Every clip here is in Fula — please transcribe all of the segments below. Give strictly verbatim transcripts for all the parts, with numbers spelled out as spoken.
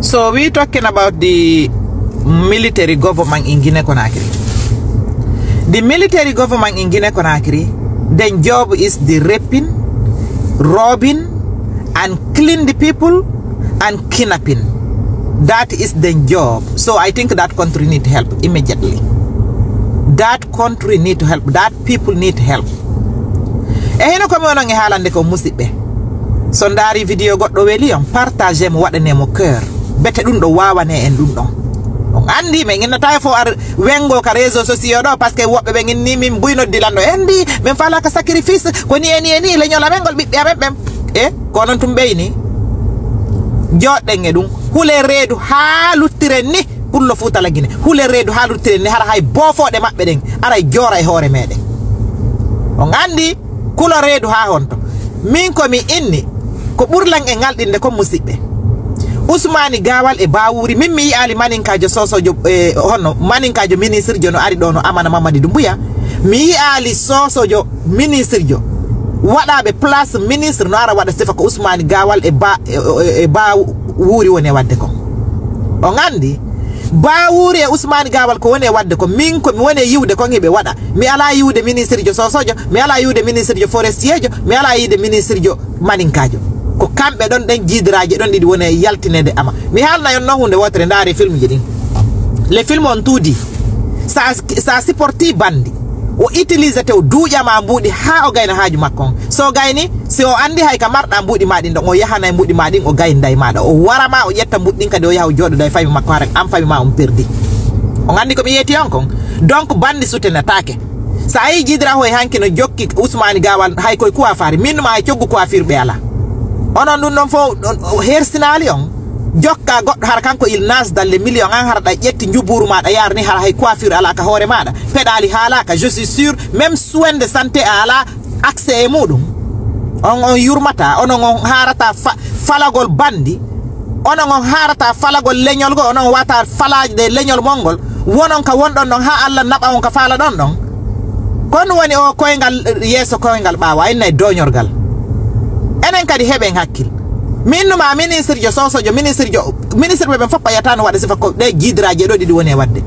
So we talking about the military government in Guinea Conakry. The military government in Guinea Conakry, their job is the raping, robbing, and killing the people and kidnapping. That is the job. So I think that country need help immediately. That country need to help. That people need help. E hino ko mi wonon e haalande ko, musiɓɓe? So ndaari video goɗɗo weli on, partage mo, waɗane mo cœur. Bete ɗum ɗo wawane en ɗum ɗon. On andi, min innata e fof ar wengo ka réseaux sociaux ɗo, parce que woɓɓe ɓe inni min buy noddi lanɗo. En ndi, min fala ka sacrifice, ko ni e ni e ni, leñol amen ngol, ɓiɓɓe amen ɓen. E, ko non tum ɓeyni. Joɗɗen e ɗum. Hule reedu haa luttiren ni, pullo Fuuta la Guinée. Hule reedu haa luttiren ni, hara hay boofoɗe maɓɓe ɗen, aray joora e hoore meɗen. On andi, kulo reedu haa honto. Min ko mi inni, ko ɓurlan e ngalɗinde ko, musiɓɓe. Usmani Gawal e Bawuri, min mi yi'ali maninkaajo sosojo, e, honno, maninkaajo ministre jo no ari ɗo no Amana Mamadi Dumbuya. Mi yi'ali sosojo ministre jo. Waɗaɓe place ministre no ara waɗa sifa ko Usmani Gawal e Ba, e, e, e Bawuri woni e wadde ko. On andi, Bawuri e Usmani Gawal ko woni e wadde ko, min ko mi woni e yiwde kon hiɓe waɗa. Mi ala yiwde ministre jo sosojo, mi ala yiwde ministre jo forestier jo, mi ala yiwde ministre jo maninkaajo. Ko kamɓe ɗon ɗen jiidiraaji ɗon ɗiɗi woni e yaltinede ama. Mi haalna yon no hunde wotere, ndaari film ji ɗin. Le film on tuudi. Sa, sa supporti bandi, o utilisate, o duuƴama mbuuɗi haa o gayna haaju makko on. So gayni, si o andi hay ka marɗa mbuuɗi ma ɗin ɗon, o yahana e mbuuɗi ma ɗin, o gaynda e maɗa. O warama, o ƴetta mbuuɗi ɗin kadi, o yaha o jooɗoda e fami makko, hara an fami ma on perdi. On andi ko mi yeeti on kon? Donc bandi sutenataake. Sa yi jiidira hoy hanki no jokki Usmani Gawal hay koye coiffure, min ma hay coggu coiffure ɓe ala. Onon ɗum ɗon fof, on, o hersinaali on. Jokka goɗɗo hara kanko il nas dans les millions, an hara ɗa ƴetti njuburu maɗa yarni hara hay coiffure ala ka hoore maɗa. Peɗali haalaka, je suis sûr, même soin de santé a ala accès e muɗum. On, on yurmata, onon on harata fa-, falagol bandi. Onon on harata falagol leñol go, onon wata falade leñol mon ngol. Wonon ka wonɗon ɗon ha Allah naɓa on ka falaɗon ɗon. Kon woni o koyngal yeeso, koyngal ɓaawo, a inna e doñorgal. Enen kadi heɓen hakkil. Min numa ministre jo, sosojo, ministre jo, ministre ɓe ɓen fof payata no waɗa sifa ko ɗe jiidiraaji ɗo ɗiɗi woni e waɗde.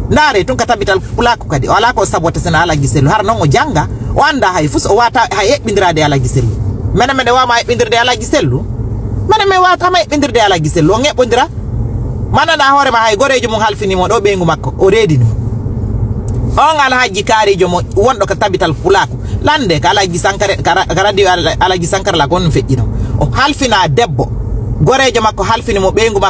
Ndaare tun ka tabital pulaaku kadi, o alaa ko sabote sena Alhaji Sellu. Hara noon o jannga, o annda hay fus, o wata hay eɓɓindirade e Alhaji Sellu. Menen meɗen wawma eɓɓindirde e Alhaji Sellu? Menen men wawtama eɓɓindirde e Alhaji Sellu, o eɓɓondira. Manana hoore ma hay goreejo mum halfini mo ɗo ɓeyngu makko, o reedini mo. On Alhaji kaarijo mo wonɗo ka tabital pulaaku. Lande ka Alhaji Sankare, ka ra-, ka radio Ala-, Alhaji Sankare la ko on feƴƴino. O halfina debbo. Goreejo makko halfini mo ɓeyngu makko.